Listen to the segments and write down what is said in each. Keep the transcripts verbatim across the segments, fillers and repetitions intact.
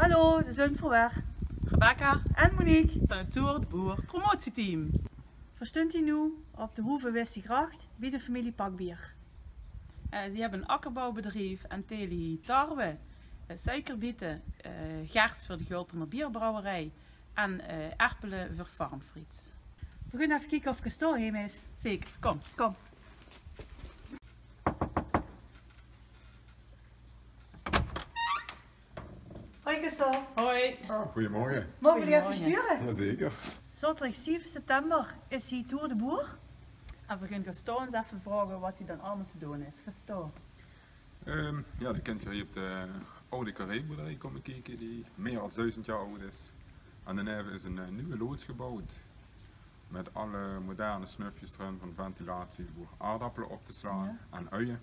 Hallo, de zönt v'r weer. Rebecca en Monique van 't Toer de Boer promotieteam. V'r stunt hie noe op de Hoeve Wissegracht bie de femilie Pakbier. Eh, ze höbbe 'n akkerbouwbedrief en tele hie tarwe, eh, suikerbiete, eh, gers veur de Gulpener bierbrouwerij en, eh, erpele veur Farmfriets. V'r gaon effe kieke of Gaston heem is. Zeker, kom. Kom. Hoi Gaston. Hoi. Ah, goeiemorge. Moge v'r dich effe sture? Jazeker. Zaoterdig zeve september is hie Toer de Boer. En v'r gaon Gaston ins effe vraoge wat hie dan allemaol te doon is. Gaston. Ehm, jao, dan kint geer hie op de awwe carréboerderie kómme kieke, die mieë es duuzend jaor aud is. En daoneve is 'n, eh, nuuj loods gebouwd. Mit alle moderne snufjes d'rin, van ventilatie veur aardappele op te slaon en uie.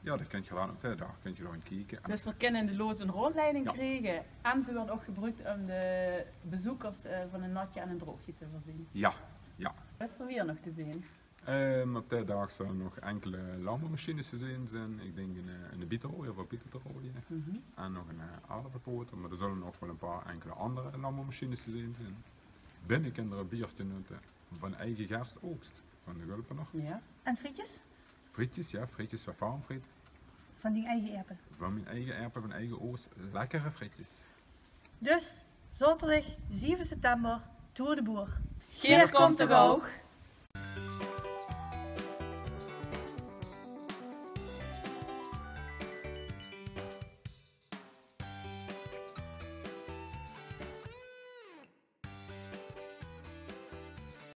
Jao, dat kint geer dan op de daag, kint geer dao in kieke. Dus v'r kinne in de loods 'n róndjleiding kriege. En ze weurt ouch gebroek óm de bezeukers, eh, van 'n natje en 'n droogje te veurzeen. Jao, jao. Wat is d'r wiejer nog te zeen? Ehm, op de daag zölle nog inkele landbouwmachines te zeen zeen. Ich dink 'n, eh, 'n bieterojer veur biete te roje. En nog 'n, eh, aardappelpoter, mer d'r zölle nog waal 'n paar inkele anger landbouwmachines te zeen zeen. Binne kint geer e bierke nutte van eige gerstoogst van de Gulpener. Jao. En frietjes? Frietjes, jao, frietjes van Farmfriet. Van dien eige erpel? Van mien eige erpel, van eige oogst. Lekkere frietjes. Dus, zaoterdig zeve september, Toer de Boer. Geer kómp toch ouch?